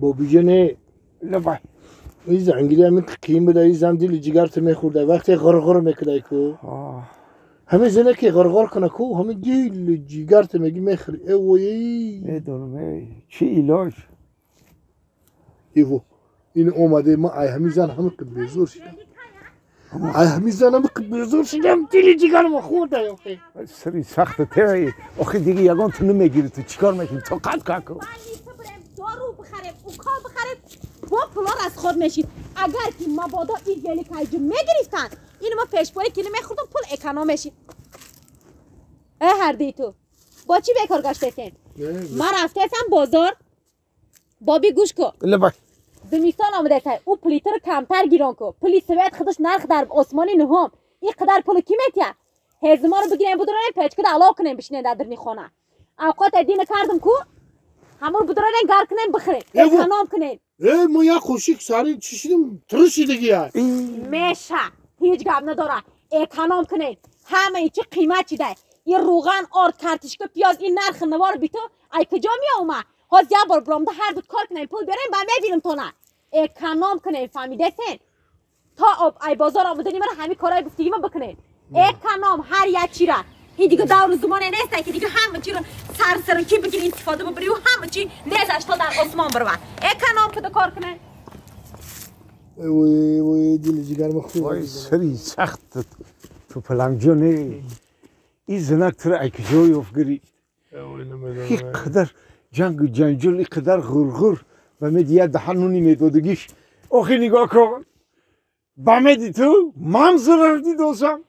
бобиҷоне лабай ин зангири ҳамин қиин буда, ин зан дили ҷигарто мехӯрда, вақте ғурғур мекудай ку, ҳамин зане ки ғурғур куна ку, ҳамин дили ҷигарто меги мехӯри. Э вой, медонам, чӣ илоҷ? Эво ин омаде, ма ай ҳамин зан ҳамин қид безор шидам, ай ҳамин зан ҳамин қид безор шидам, дили ҷигарма хӯрда. Охе сари сахта те, охе диги ягон ту намегири, ту чикор мекунӣ? Тоқат каку дору бихарем, укол бихарем, бо пулор аз худ мешид. Агар ки мабодо ин геликайҷу мегирифтанд, ин ма пешпои кили мехӯрдам, пул эконом мешид. Э ҳардии ту бо чӣ бекор гаштесен? Ма рафтесам бозор. Боби, гӯш ку, зимистон омадесай, ӯ плитаро камтар гирон ку, пули свет худаш нарх дар осмони нуҳум. Ин қадар пулу кӣ метиҳад? Ҳезумаро бигирем, будуронем, печкада ало кунем, бишинем дар дирни хона. Авқоте дина кардам ку, ҳамон будуронем, гар кунем, бихӯрем, эконом кунем. Э, мо як қошиқ сари чишидим, турушидиги. Меша, ҳеҷ гап надора, эконом кунем. Ҳамаи чи қимат чидай. Ин рӯған, орд, картишка, пиёз, ин нархи навор биту ай куҷо меомад? Ҳоз як бор биромда ҳар дуд кор кунем, пул биёрем, ба мебинем тона. Эконом кунем, фаҳмидесен? То ай бозор омадани мара ҳамин корҳои гуфтигима бикунем. Эконом ҳар як чира. Ин дига давру зумоне нест, ки дига ҳама чиро сарсаракӣ бигири, истифода бубари, ҳама чи незаш то дар осмон бирава. Эконом куда кор кунем. Вой вой, дили ҷигарма хӯрд. Вой сари сахт ту палангҷоне, ин занак туро ай куҷо ёфт гирифт? Ин қадар ҷангу ҷанҷол, ин қадар ғурғур, ба меди як даҳан нуни медодагиш. Охи нигоҳ кун, ба меди ту ман зарар дидосам.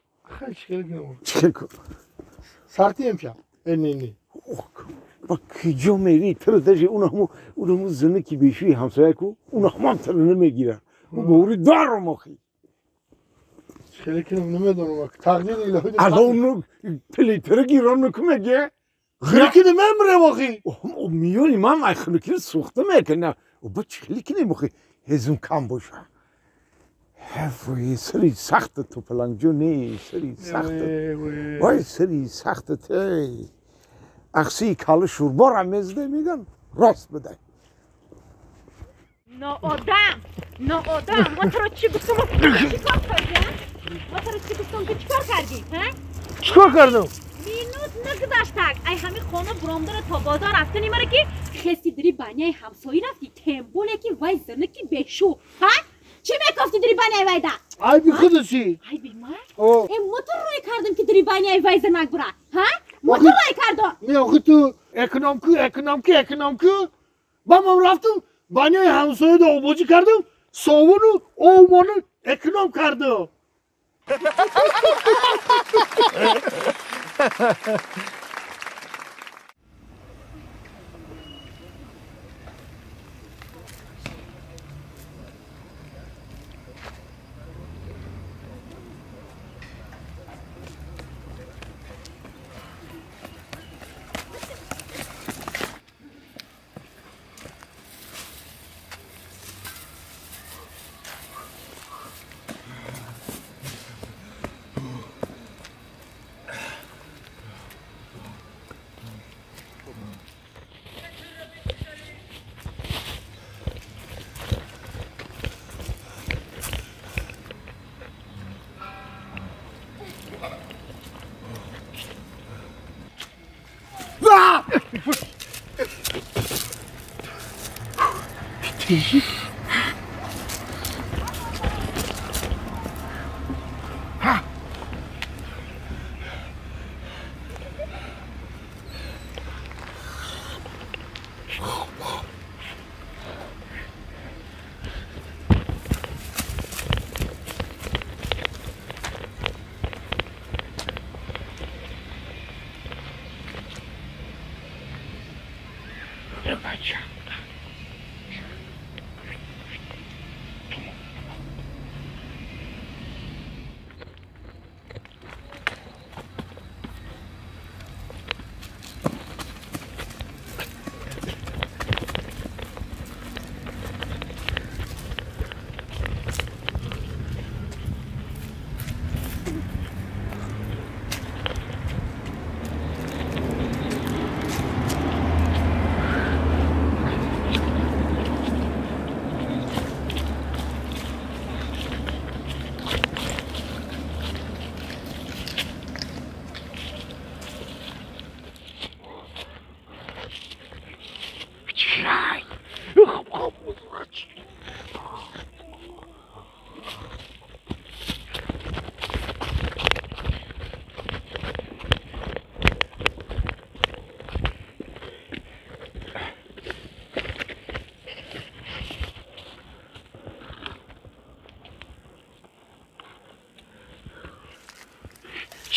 Чӣ кун? Сарти имшаб. Э не не. Ба куҷо мери? Туро даже унаҳму зане ки бешӯи ҳамсоя ку, унаҳмам туро намегирад. Ӯ бовари дорам охи. Хеле кунам, намедонам. Тақдири илоҳӣ. Алон плитаро гирон накун меге. Хунукӣ мемирем охи. Миёни ман ай хунукиро сӯхта мекунам. Ба чӣ хеле кунем охи? Ҳезум кам боша. Вой сари сахта ту палангҷоне, сари сахта. Вой сари сахта те. Ақсии кала шӯрборам мезда, меган, рост бидай. Ноодам, ноодам, ма туро чӣ гуфтам? Чӣ кор кардӣ? Ма туро чӣ гуфтам, ту чӣ кор кардӣ? Чӣ кор кардам? Минут нагузаштак, ай ҳамин хона буромдара то бозор рафтани мара ки хеси дири баняи ҳамсоӣ рафтӣ, темболе ки вай зана ки бешу. Ҳа? Чӣ мекофти дири баняи вайда? Айби худаши. Айби ман? Э, мо ту рӯй кардам ки дири баняи вай занак бура. Ҳа? Мо ту рӯй кардам. Не, охи ту эконом ку, эконом ку, эконом ку. Ба ман рафтам, баняи ҳамсояда обозӣ кардам, совуну овмону эконом кардам.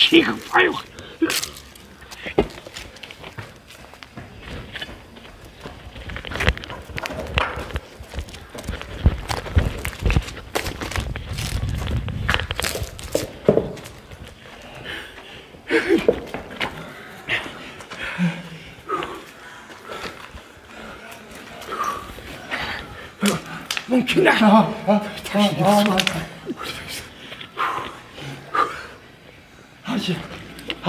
Чӣ гуфтаю? Мумкин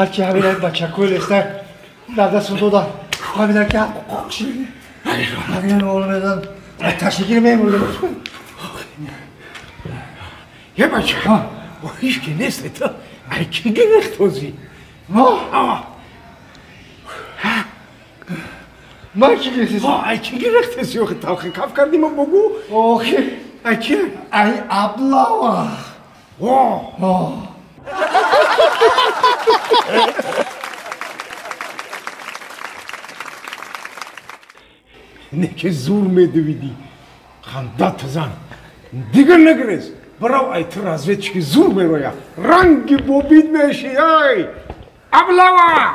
ҳарчи ҳамин бачакӯ леста дар дасту дода ҳамина ки ҳамин олмедан ташигир мемурдам. Е бача, ҳеҷ ки нест, то ай ки гирифтозӣ? Ма? Ма ки гирифтезӣ? Ай ки гирифтезӣ? Охи талхи каф кардӣ ма бугу? Охи ай ки? Ай аблава. О! Не ки зур медувидӣ, хандат зан. Дигар нагрез. Барав ай ту разведчики зур мероя. Ранги бобид меши, ай! Аблава!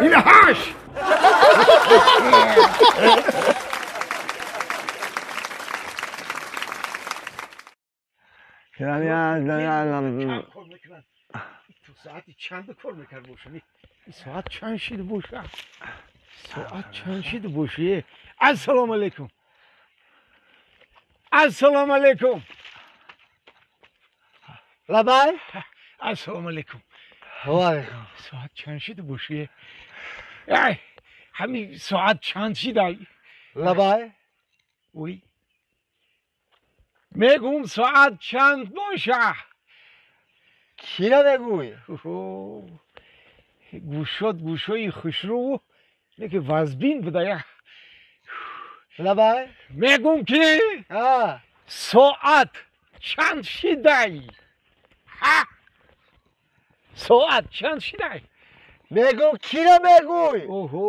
Ина ҳаш! То соати чанд кор мекард бошам? Соат чанд шид боша? Соат чанд шид боши? Ассалому алайкум. Ассалому алайкум. Лабай? Ассалому алайкум. Ва алайкум. Соат чанд шид боши? Ай, ҳамин соат чанд шидай? Лабай? Ой. Мегум соат чанд боша? Кира мегӯй? Гӯшот гӯшои хушрӯ неки вазбин будая. Лабай? Мегум ки соат чанд шидай? Соат чанд шидай? Мегум кира мегӯй? Оҳо,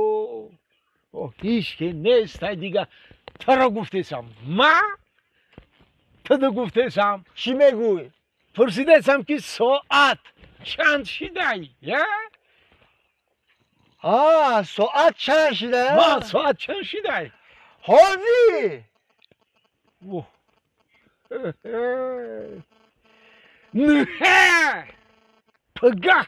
ҳеҷ ки нестай дига. Туро гуфтесам. Ма туду гуфтесам. Чӣ мегӯй? Пурсидесам ки соат чанд шидай? Соат чанд шидай? Ма соат чанд шидай? Ҳозир? Не! Пагah!